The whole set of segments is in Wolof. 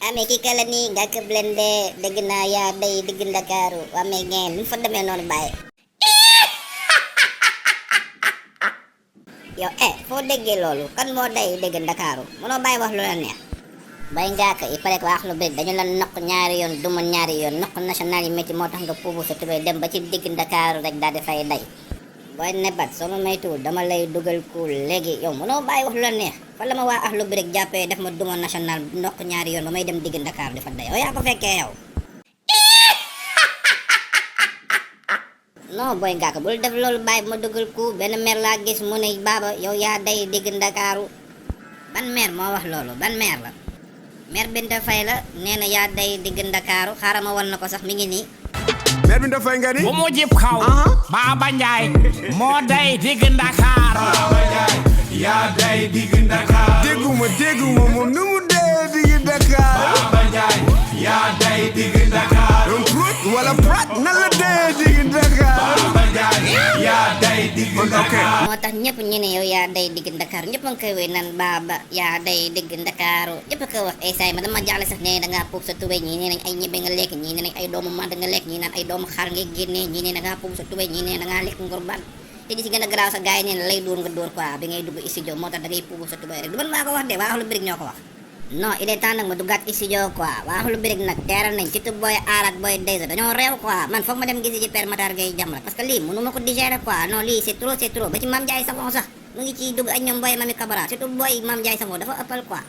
amee ki kala nii nga ko blende dégg naa yaa day digg Ndakaaru amee ngeen lu fa demee noonu bàyyi yow foo déggee loolu kan moo day dégg Ndakaaru mënoo bàyyi wax lu la neex bay ngaaka il paraît que wax lu bëri dañu la nokk ñaari yoon duma ñaari yoon nokk national yi métti moo tax nga puubu sa tubéy dem ba ci digg Ndakaaru rek daal di fay day booy nebat soo ma maytuwul dama lay dugal kuul léegi yow mënoo bàyyi wax lu la neex fa la ma waa Akhlou Brick jàppee def ma duma national nokk ñaari yoon ba may dem digg Ndakaaru di fa day yow yaa ko fekkee yow non booy ngaaka bul def loolu bàyyi ma dugal kuul benn mer laa gis mu ne baaba yow yaa day digg Ndakaaru ban mer moo wax loolu ban mer la mer Binta Faye la nee na yaa day digg Ndakaaru xaaral ma wan na ko sax mi ngi nii mer Binta Faye nga ni bu mu jib xaw Baba Njaay moo day digg Ndakaaru Baba Njaay yaa day digg Ndakaaru dégguma moom nu mu dee digg Ndakaaru Baba Njaay yaa day digg Ndakaaru donc prut wala prat nan la dee digg Ndakaaru Baba Njaay yaa day digg Ndakaaru moo tax ñëpp ñu ne yow yaa day digg Ndakaaru ñëpp a ngi koy wéy naan Baba yaa day digg Ndakaaru ñëpp a koy wax ay saay ma dama jaaxle sax nee da ngaa puub sa tubéy ñii nee nañ ay ñebe nga lekk ñii nee nañ ay doomu màdd nga lekk ñii naan ay doomu xar nga génnee ñii nee da ngaa puub sa tubéy ñii nee da ngaa lekk ngurbaan te di si gën a garaaw sa gars yi nee na lay dóor nga dóor quoi bi ngay dugg studio moo tax da ngay puub sa tubéy rek du man maa ko wax de waa Akhlou Brick ñoo ko wax non il est temps nag ma duggaat studio quoi waa Akhlou Brick nag teeral nañ surtout booy aar ak booy Deyza dañoo réew quoi man foog ma dem gisi ci Père Matar Gueye Jamra parce que lii mënu ma ko digérer quoi non lii c'est trop ba ci Mame Ndiaye Savon sax mu ngi ciy dugg ak ñoom booy Mami Kabara surtout booy Mame Ndiaye Savon dafa ëppal quoi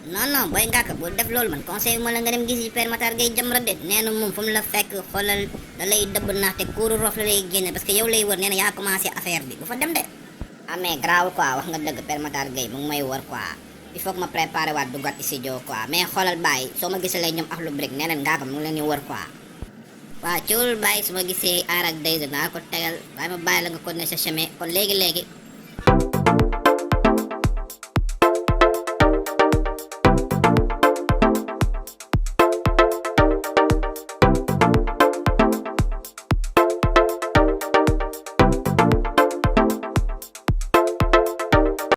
non booy ngaaka bul def loolu man conseil ma la nga dem gisi ci Père Matar Gueye Jamra de nee na moom fu mu la fekk xoolal da lay dëbb naax te kuuru rof la lay génne parce que yow lay wër nee na yaa commencé affaire bi bu fa dem de amee grave quoi wax nga dëgg Père Matar Gueye mu ngi may wër quoi il faut que ma préparé waat duggaat studio quoi mais xoolal bàyyi soo ma gisalee ñoom Akhlou Brick nee nañ ngaaka mu ngi leen di wër quoi waaw ciwul bàyyi su ma gisee aar ak Deyza naa ko tegal waaye ma bàyyi la nga continuer sa chemin kon léegi